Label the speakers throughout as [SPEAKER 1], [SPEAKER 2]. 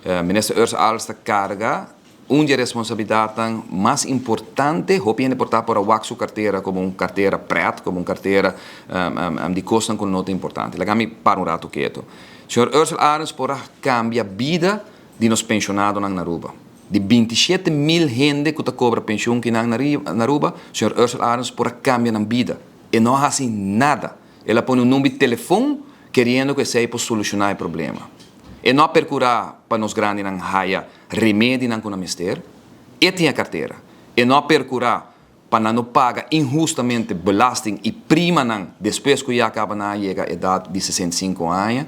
[SPEAKER 1] Minister Ursell Arends ta carga un di e responsabilidadnan mas importante. Hopi hende por ta por a wak su cartera como un cartera pret, como un cartera di cosnan cu no ta importante. Laga mi para un rato keto. Señor Ursell Arends por a cambia bida di nos pensionadonan na Aruba. Di 27.000 hende cu ta cobra pensioen kinan na Aruba, señor Ursell Arends por a cambia nan bida. E no a haci nada. El a pone un number di telefon keriendo cu esey por soluciona e problema. E no a percura pa nos grandinan haya remedinan cu nan mester. E tin e cartera. E no a percura pa nan no paga inhustamente belasting y primanan despues cu ya caba nan a yega edad di 65 aña.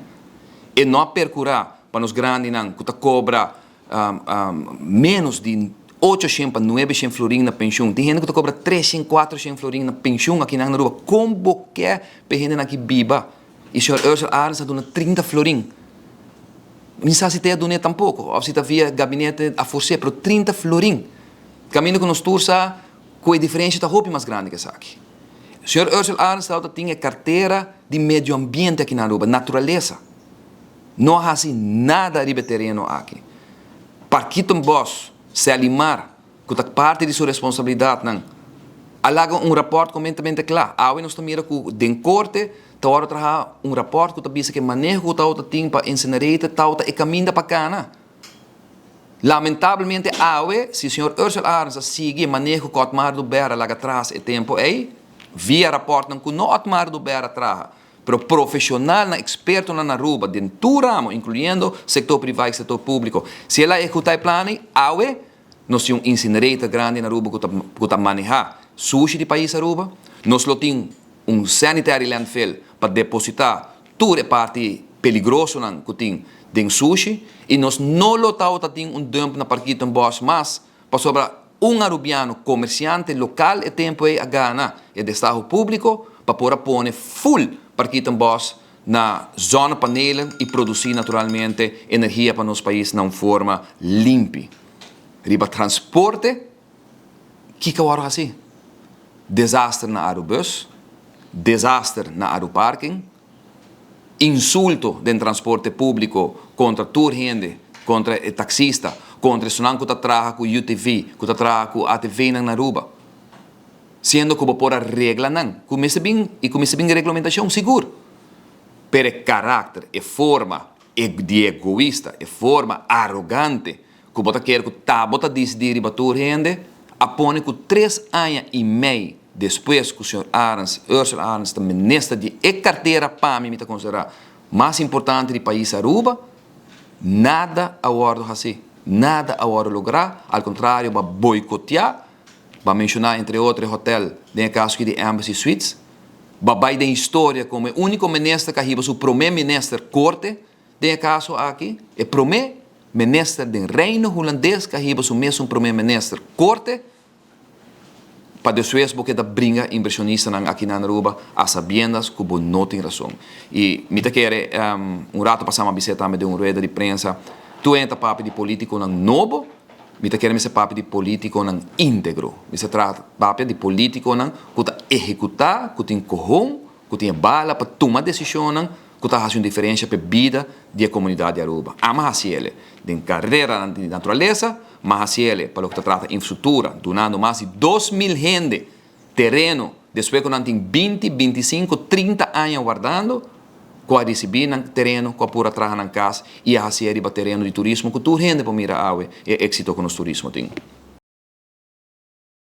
[SPEAKER 1] E no a percura pa nos grandinan cu ta cobra menos di 800 pa 900 florin na pensioen. Tin hende cu ta cobra 300, 400 florin na pensioen aki na Aruba. Con bo ke pa e hendenan aki biba? Y señor Ursell Arends a duna 30 florin. Ni sa si te a duna tampoco, of si ta via gabinete a force, pero 30 florin. Caminda cu nos tur sa cu e diferencia ta hopi mas grandi cu esaki. Señor Ursell Arends ta tin e cartera di medio ambiente aki na Aruba, naturalesa. No a haci nada riba e tereno aki. Parkietenbos, Selimar, cu ta parte di su responsabilidadnan, a laga un rapport completamente cla. Awe nos ta mira cu den corte ta wordo traha un rapport cu ta bisa cu e maneho cu tawata tin pa incinerator tawata e caminda pa cana. Lamentablemente awe, si señor Ursell Arends a sigui e maneho cu Otmar Oduber a laga tras e tempo ey, via rapportnan cu no Otmar Oduber a traha, pero profesionalnan, expertonan na Aruba, den tur ramo, incluyendo sector priva y sector publico, si el a ehecuta e plan ey, awe nos tin un incinerator grandi na Aruba cu ta maneha sushi di pais Aruba, nos lo tin un sanitary landfill pa deposita tur e parti peligrosonan cu tin den sushi y nos no lo tawata tin un dump na Parkietenbos mas pasobra un arubiano comerciante local e tempo ey a gana e destaho publico pa por a pone full Parkietenbos na zonnepanelen y produci naturalmente energia pa nos pais na un forma limpi. Riba transporte, kico a wordo haci? Desaster na Arubus, desaster na Aru Parking, insulto den transporte publico contra tur hende, contra e taxista, contra esnan cu ta traha cu UTV, cu ta traha cu ATV na Aruba. Siendo cu bo por a reglanan, cu mester bin y cu mester bin reglamentacion sigur. Pero e caracter, e forma e di egoista, e forma arrogante, cu bo ta kier cu ta bo ta decidi riba tur hende, a pone cu 3 aña y mei despues cu señor Arends, Ursell Arends, ta minister di e cartera pa mi, mi ta considera mas importante di pais Aruba, nada a wordo haci, nada a wordo logra, al contrario, b'a boicotea, b'a menciona entre otro hotel, den e caso aki di Embassy Suites, b'a bay den historia como e unico minister cu a hiba su prome minister corte, den e caso aki, e prome minister den Reino Hulandes cu a hiba su mes prome minister corte, pa despues bo keda bringa inversionistanan aki na Aruba a sabiendas cu bo no tin rason. Y mi ta kere un rato pasa m'a bisa tambe den un rueda di prensa, tur hende ta papia di politiconan nobo, mi ta kere mester papia di politiconan integro. Mi ta trata papia di politiconan cu ta ehecuta, cu tin cohon, cu tin bala pa tuma decisionnan, cu ta haci un diferencia pa bida di e comunidad di Aruba. Ami a haciele den carera di naturalesa, m'a haciele pa loke ta trata infrastructura, dunando mas di 2000 hende tereno, despues cu nan tin 20, 25, 30 aña wardando, cu a ricibi nan tereno, cu a por a traha nan cas y a haci riba tereno di turismo, cu tur hende por mira awe e exito cu nos turismo tin.